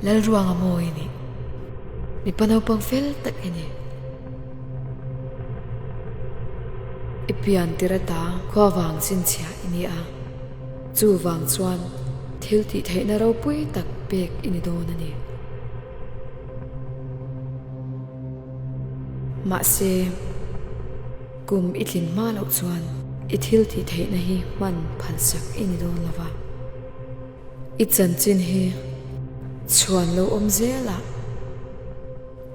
Lalruanga maw i nih? Mipa naupang fel tak i ni. I pian tir ata khua vang chhinchhiah i ni a, chuvang chuan thil tih theihna ropui tak pek i ni dawn a ni. Mahse, kum i tlin hma loh chuan i thil tih theihna hi hman phalsak i ni dawn lo va. I chanchin hi chhuan lo awm zelah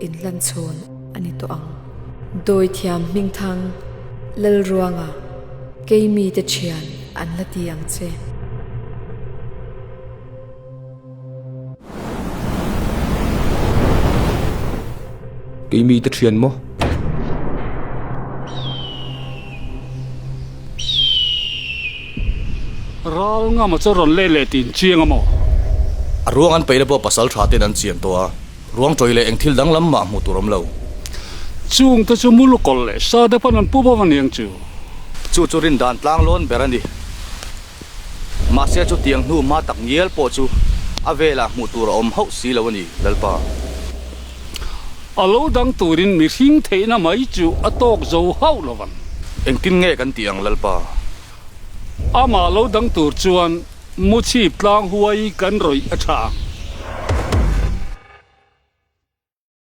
inhlan chhawn a ni tawh ang. Dawithiam Hmingthang Lalruanga keimi te thian an la ti ang che. Keimi te thian maw? Ral ngama chu rawn let leh tin chiang a maw? A ruang an peih la pawh pasal tha ten an chian tawh a, ruang tawih leh eng thil dang lam mah hmuh tur awm lo. Chung te chu mulukawlh leh sa te pawn an pu bawk a niang chu. Chu chu rindan tlang lawn ber a ni. Mahse chutiang hnu hma tak ngial pawh chu a velah hmuh tur a awm hauh si lo a ni, Lalpa. A lo dang turin mihring theihna mai chu a tawk zo hauh lo vang. Engtin nge kan tih ang, Lalpa? Amah lo dang tur chuan mu chhip tlang huai kan rawih a tha ang.